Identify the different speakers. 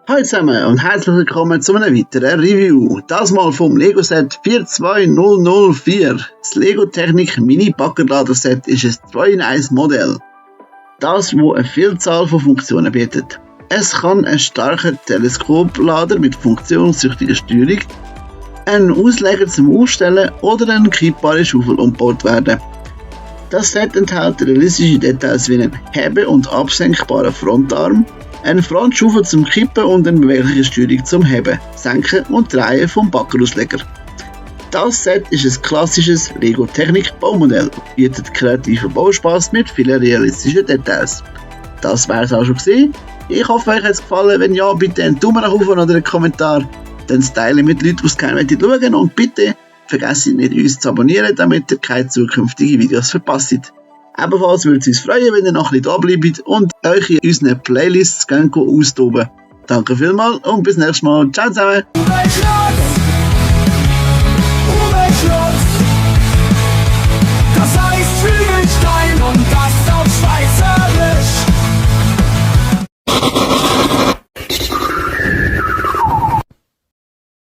Speaker 1: Hallo zusammen und herzlich willkommen zu einem weiteren Review. Das mal vom Lego-Set 42004. Das Lego-Technik Mini-Baggerlader Set ist ein 2-in-1 Modell. Das, wo eine Vielzahl von Funktionen bietet. Es kann ein starker Teleskoplader mit funktionstüchtiger Steuerung, ein Ausleger zum Aufstellen oder eine kipppare Schaufel umgebaut werden. Das Set enthält realistische Details wie einen hebe- und absenkbaren Frontarm, eine Frontschaufel zum Kippen und eine bewegliche Steuerung zum Heben, Senken und Drehen vom Baggerausleger. Das Set ist ein klassisches Lego-Technik-Baumodell und bietet kreativen Bauspaß mit vielen realistischen Details. Das wäre es auch schon gewesen. Ich hoffe, euch hat es gefallen. Wenn ja, bitte einen Daumen nach oben oder einen Kommentar. Dann teilen mit Leuten, die es gerne schauen. Und bitte vergesst nicht, uns zu abonnieren, damit ihr keine zukünftigen Videos verpasst. Ebenfalls würde es uns freuen, wenn ihr noch ein bisschen da bleibt und euch in unseren Playlists austoben. Danke vielmals und bis nächstes Mal. Ciao zusammen!